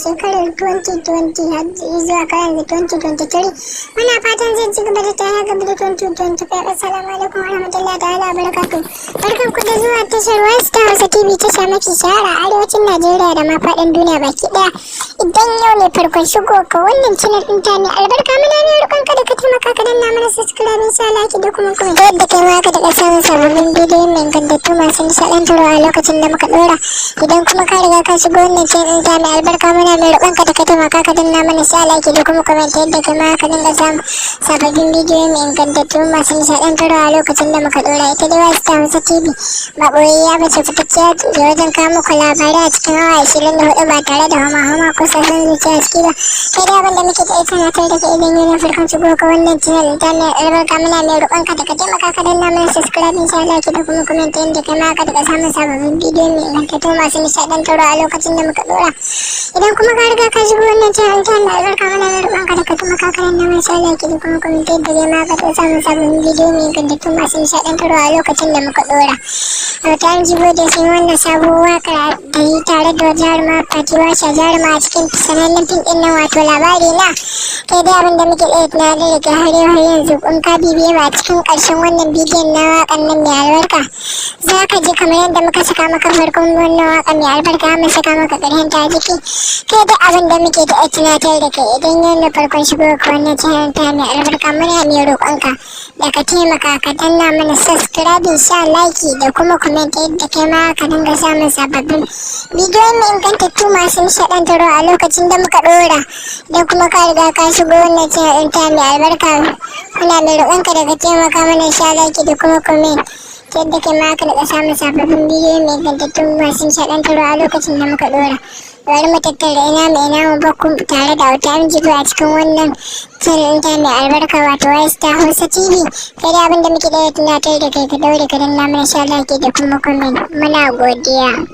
shekarar 2020 har zuwa kan yanzu 2023. Muna fatan zai ci gaba da ta gaba da 2025. Assalamu alaikum warahmatullahi ta'ala barakatuh. Barkan ku da zuwa tashar West Hausa TV, tasha mafi shahara a arewacin Najeriya da ma faɗin duniya baki ɗaya. Idan yau ne farkon shigo ka wannan channel ɗin ta mai albarka, muna mai roƙon ka da ka taimaka ka danna mana subscribe, sa like da kuma comment, yadda kai ma ka daga samun sababbin bidiyon mai ingantattu masu nishaɗantarwa a lokacin da muka ɗora. Idan kuma ka riga ka shigo wannan channel ɗin ta mai albarka, muna mai roƙon ka da ka taimaka ka danna mana sa like da kuma comment, yadda kai ma ka dinga samun sababbin bidiyo mai ingantattu masu nishaɗantarwa a lokacin da muka ɗora. Ita dai Wasu Hausa TV ba ɓoyayya ba ce, fitacciya da wajen kawo muku labarai a cikin awa 24 ba tare da hama-hama ko sassan zuciya ciki ba. Kai dai abin da muke ta tunatar da ke, idan yana farkon shigo ka wannan channel ta mai albarka, muna mai roƙon ka da ka taimaka ka danna mana subscribe, insha Allah, da kuma comment, yadda kai ma ka daga samun sababbin bidiyo mai ingantattu masu nishaɗantarwa a lokacin da muka ɗora. Idan kuma ka riga ka shigo wannan channel ta mai albarka, muna mai roƙon ka da ka taimaka ka danna mana like da kuma comment, yadda kai ma ka daga samun sababbin bidiyo mai ingantattu masu nishaɗantarwa a lokacin da muka ɗora. Auta M Jibo da sun wannan sabuwar waka da yi tare da jaruma Fati Washa, jaruma a cikin sanannen fim ɗin nan, wato Labari Na. Kai dai abin da muke ɗaya tunanin da ke har yau, har yanzu, in ka bibiye ba cikin ƙarshen wannan bidiyon na waƙan nan mai albarka, za ka ji kamar yadda muka saka maka farkon wannan waƙa mai albarka, mun saka maka ƙarshen ta jiki. Kai dai abin da muke da tunatar da kai, idan yau na farkon shigo ka wannan channel ta mai albarka, muna mai roƙonka da ka taimaka ka danna mana subscribe, sha like da kuma comment, yadda kai ma ka dinga samun sababbin bidiyoyin mai ingantattu masu nishaɗantarwa a lokacin da muka ɗora. Idan kuma ka riga ka shigo wannan channel ɗin ta mai albarka, muna mai roƙonka da ka taimaka mana sha like da kuma comment, yadda kai ma ka daga samun sababbin bidiyoyi mai ingantattun masu nishaɗantarwa a lokacin da muka ɗora. Bari mu tattara ina mu ina mu bakku tare da Auta M Jibo a cikin wannan channel ɗin mai albarka, wato Star Hausa TV. Kai da abin da muke da tunatar da kai, ka daure ka danna mana sha like da kuma comment. Muna godiya.